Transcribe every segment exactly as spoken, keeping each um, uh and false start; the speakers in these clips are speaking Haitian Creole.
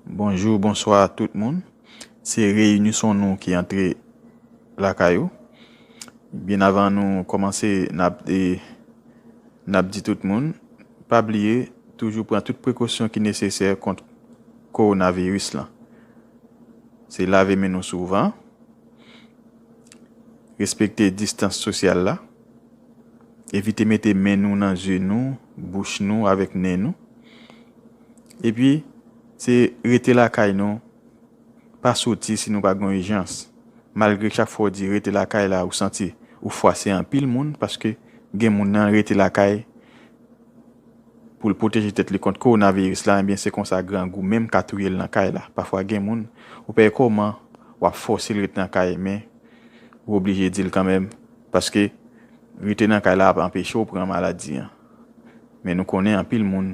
Bonjou, bonswa tout moun. Se reyinyon nou ki antre lakay ou. Byen avan nou kòmanse, n ap, e, n ap di tout moun, pa bliye, toujou pran tout prekosyon ki nesesè kont kowonaviris lan. Se lave men nou souvan, respekte distans sosyal la, evite mete men nou nan zye nou, bouch nou avèk nen nou. Epi, se rete lakay nou, pa soti si nou pa gen ijans. Malgre chak fwa w di rete lakay la, ou santi ou fwase anpil moun, paske gen moun nan rete lakay pou l pwoteje tèt li kont kowonaviris la, ebyen, se konsa grangou menm ka touye l nan kay la. Pafwa gen moun, ou pa wè kòman w ap fòse l ret nan kay, men ou oblije di l kanmenm, paske rete nan kay la ap anpeche w pran maladi an. Men nou konnen anpil moun,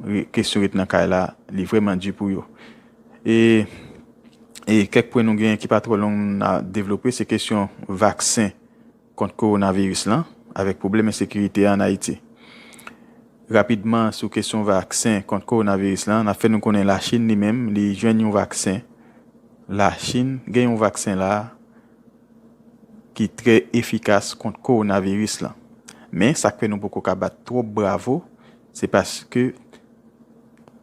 re- kesyon ret nan kay la, li vrèman di pou yo. E, e kèk pwen nou genyen ki pa twò long n a devlope, se kesyon vaksen kont kowonaviris lan, avèk pwoblèm ensekirite an Ayiti. Rapidman, sou kesyon vaksen kont kowonaviris lan, n ap fè nou konnen Lachin li menm, li jwenn yon vaksen. Lachin gen yon vaksen la ki trè efikas kont kowonaviris lan. Men, sa k fè nou poko ka bat twòp bravo, se paske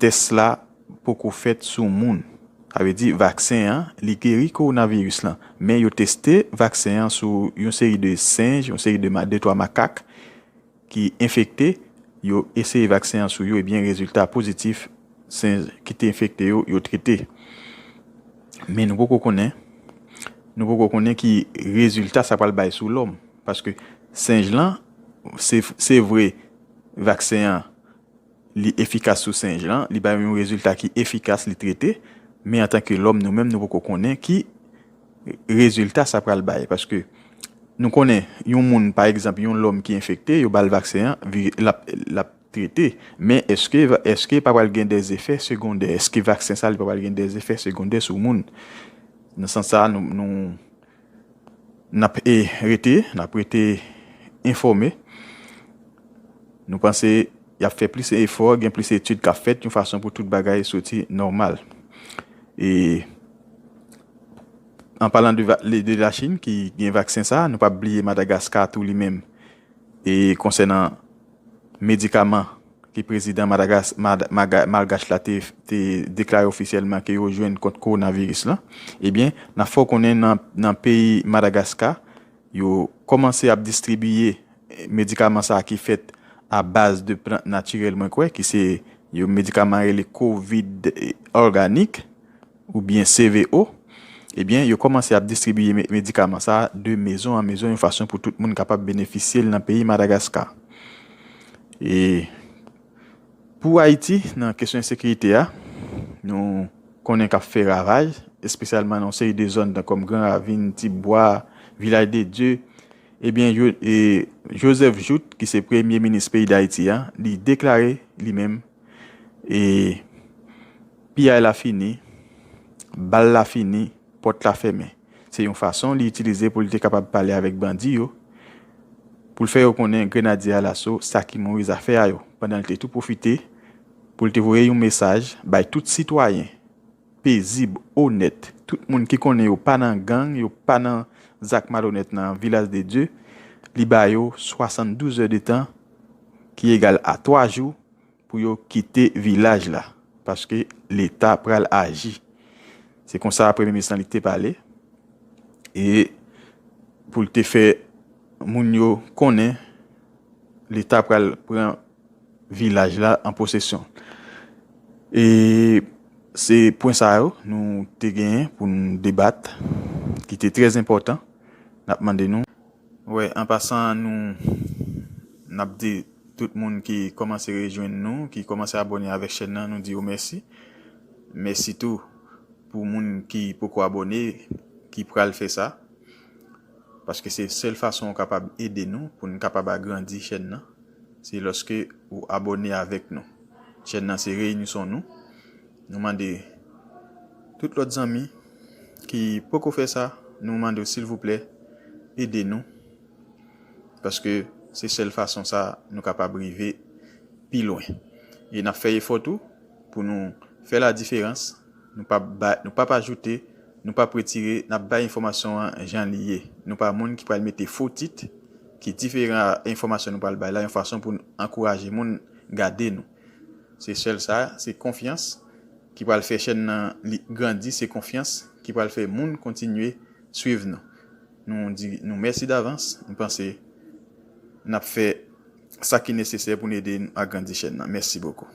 tès la poko fèt sou moun. Sa vle di, vaksen an, li geri kowonaviris lan. Men yo teste vaksen an sou yon seri de senj, yon seri de ma- de twa makak ki enfekte, yo eseye vaksen an sou yo, ebyen, rezilta pozitif, senj ki te enfekte yo, yo trete. Men nou poko konnen, nou poko konnen ki rezilta sa pral bay sou lòm. Paske senj lan, se, se vre, vaksen an, li efikas sou senj lan, li bay yon rezilta ki efikas, li trete, men antanke lòm, nou menm, nou poko konnen ki rezilta sa pral bay. Paske nou konnen, yon moun, pa egzanp, yon lòm ki enfekte, yo ba l vaksen an, vire, l ap, l ap trete. Men èske, èske pa pral gen dèzefè segondè? Èske vaksen sa, li pa pral gen dèzefè segondè sou moun? Nan sans sa, nou, nou, n ap, e, rete, n ap rete enfòme. Nou panse y ap fè plis efò, gen plis etid k ap fèt, yon fason pou tout bagay soti nòmal. E, an palan de, va- de Lachin ki gen vaksen sa, nou p ap bliye Madagaska tou li menm. E konsènan medikaman ke prezidan Madagas- Mad- Maga- Malgach la te, te deklare ofisyèlman ke yo jwenn kont kowonaviris lan, ebyen, n ap fè w konnen nan, nan peyi Madagaska, yo kòmanse ap distribiye medikaman sa a ki fèt a baz de plant natirèl, mwen kwè, ki se yon medikaman rele Covid Organic, oubyen C V O, ebyen, yo kòmanse ap distribiye me- medikaman sa a de mezon an mezon, yon fason pou tout moun kapab benefisye l nan peyi Madagaska. E pou Ayiti, nan kesyon ensekirite a, nou konnen k ap fè ravaj, espesyalman nan yon seri de zòn tankòm Gran Ravin, Ti Bwa, Vilaj de Dye, ebyen, yo- e Joseph Jouthe, ki se premye minis peyi Dayiti a, li deklare li menm, e piyay la fini, bal la fini, pòt la fèmen. Se yon fason li itilize pou li te kapab pale avèk bandi yo, pou l fè yo konnen Grenadye Alaso sa ki Moyiz a fè a yo, pandan l te tou pwofite pou l te voye yon mesaj bay tout sitwayen pezib, onèt, tout moun ki konnen yo pa nan gang, yo pa nan zak malonèt nan Vilaj de Dye, li ba yo swasanndouz è de tan, ki egal a twa jou, pou yo kite vilaj la, paske Leta pral aji. Se konsa Premye Minis lan li te pale, e pou l te fè moun yo konnen Leta pral pran vilaj la an posesyon. E se pwen sa yo nou te genyen pou n debat, ki te trè enpòtan. N ap mande nou. Wè, an pasan, nou, n ap di tout moun ki kòmanse rejwenn nou, ki kòmanse abòne avèk chèn nan, nou di yo mèsi. Mèsi tou pou moun ki poko abòne, ki pral fè sa. Paske se sèl fason w kapab ede nou pou n kapab agrandi chèn nan, se lòske ou abòne avèk nou. Chèn nan se Reyinyon Nou. Nou mande tout lòt zanmi ki poko fè sa, nou mande w silvouplè, ede nou. Paske se sèl fason sa nou kapab rive pi lwen. E n ap fè efò tou pou nou fè la diferans. Nou p ap bay, nou p ap ajoute, nou p ap retire, n ap bay enfòmasyon an jan li ye. Nou pa moun ki pral mete fo tit ki diferan a enfòmasyon nou pral bay la, yon fason pou n ankouraje moun gade nou. Se sèl sa, se konfyans ki pral fè chèn nan li grandi, se konfyans ki pral fè moun kontinye swiv nou. Nou di nou mèsi davans, nou panse n ap fè sa ki nesesè pou n ede nou agrandi chèn nan. Mèsi bokou.